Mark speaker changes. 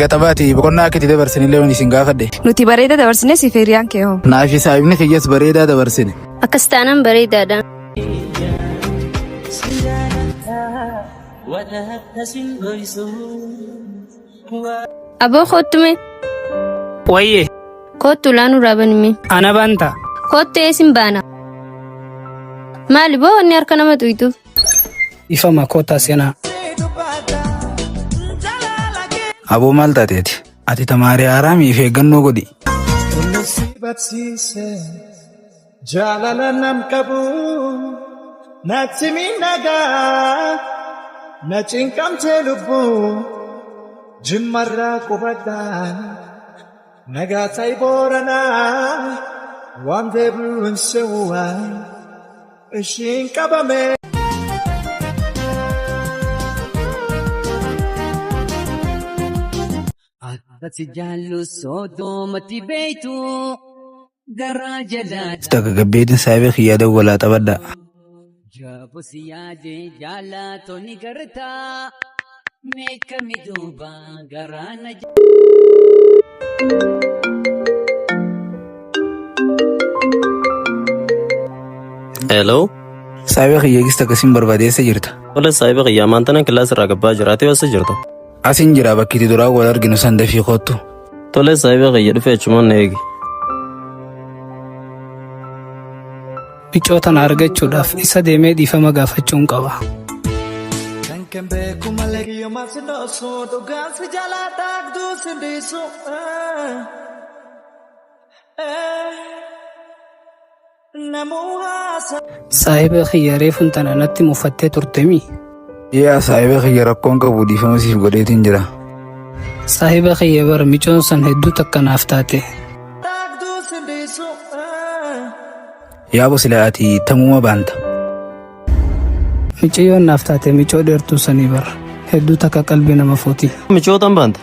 Speaker 1: Gaxabaati boqonnaa akka itti dabarsinillee waan isin gaafadhe.
Speaker 2: Nuti bareeda dabarsine siif hiriyaan kee hoo.
Speaker 1: Naaf saahibni kiyyas bareedaa dabarsine.
Speaker 3: Akkas taanaan bareedaadha. Aboo koottume.
Speaker 4: Wayyee
Speaker 3: Koottu ulaa nurraa banime.
Speaker 4: ana banta.
Speaker 3: Koottu eesin baana. Maali boo wanni harka nama tuytuuf?
Speaker 4: Ifama kootaa seenaa.
Speaker 1: Aboo maal taateeti? Ati tamaarii haaraa fi eeggannoo godhi.
Speaker 5: Jaalala nam qabu natti miidhagaa na cinqamtee lubbuu jimmarraa qubadhaa nagaa ta'i booranaa waan deebi'uun se'uwaa ishiin qabame.
Speaker 6: Akkasi jaallu soodoomatti beeytu garaa jalaa.
Speaker 1: Takka gabbeetiin saahiba kiyyaa dawwalaa taphadhaa.
Speaker 6: Jaabu si yaade jaalatonni gartaa meeqami duuba garaa na.
Speaker 7: Hello.
Speaker 1: Saahiba kiyya gista akkasiin barbaadeessa jirta.
Speaker 7: Tole saahiba kiyya maantana kilaas irraa gabbaa jira. Ati eessa jirta?
Speaker 1: Asin jira bakki itti duraa wal arginu san dafii kottu.
Speaker 7: Tole saahiba kiyya dhufee achumaan na eegi.
Speaker 4: Micoo tana argachuudhaaf isa deemee dhiifama gaafachuun qaba.
Speaker 5: Kan kan beeku malee kiyyoomaa si dhoosu dhugaan si jalaa dhaagduu si dhiisu. Namuu haasa.
Speaker 4: Saahiba kiyya reefuun tana natti mufattee turtemii?
Speaker 1: Yaa saahiba kiyya rakkoon qabu dhiifama siif godheetiin jira.
Speaker 4: Saahiba kiyya bara micoon san hedduu takka naaf taate.
Speaker 5: Dhaagduu si dhiisu.
Speaker 1: Yaa bosila ati tamuma baanta.
Speaker 4: Miciyyoon naaf taate micoo dheertuu sanii bara. Hedduu takka qalbii nama fuuti.
Speaker 7: Michootan baanta.